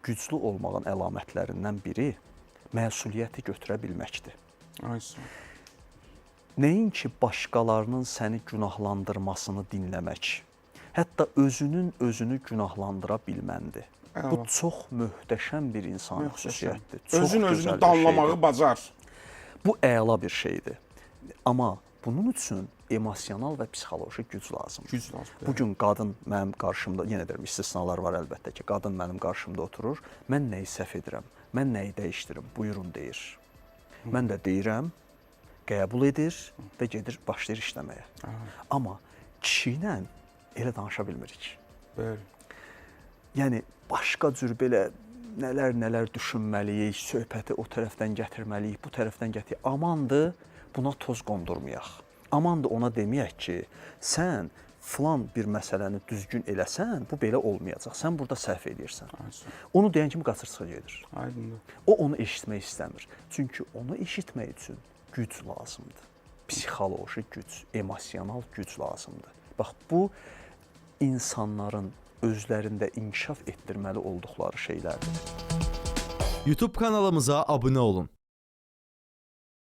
Güclü olmağın əlamətlərindən biri məsuliyyəti götürə bilməkdir. Ay sağ ol. Nəinki başqalarının səni günahlandırmasını dinləmək, hətta özünün özünü günahlandıra bilməndir. Bu Əla. çox möhtəşəm bir insan Möhtəşəm. xüsusiyyətdir. Çox Özün gözəl özünü bir danlamağı şeydir. bacar. Bu əla bir şeydir. Amma bunun üçün emosional və psixoloji güc lazımdır. Güc lazımdır. Bu gün qadın mənim qarşımda, yenə deyirəm, istisnalar var əlbəttə ki, qadın mənim qarşımda oturur. Mən nəyi səhv edirəm? Mən nəyi dəyişdirim? Buyurun deyir. Mən də deyirəm, qəbul edir və gedir başlayır işləməyə. Amma kişi ilə elə danışa bilmirik. Bəli. Yəni başqa cür belə nələr-nələr düşünməliyik, söhbəti o tərəfdən gətirməliyik, bu tərəfdən gətir. Amandır, buna toz qondurmayaq. Amandır ona deməyək ki, sən filan bir məsələni düzgün eləsən, bu belə olmayacaq. Sən burada səhv eləyirsən. Ay sağ ol. Onu deyən kimi qaçır çıxır gedir. Aydındır. O onu eşitmək istəmir. Çünki onu eşitmək üçün güc lazımdır. Psixoloji güc, emosional güc lazımdır. Bax bu insanların özlərində inkişaf etdirməli olduqları şeylərdir. YouTube kanalımıza abunə olun.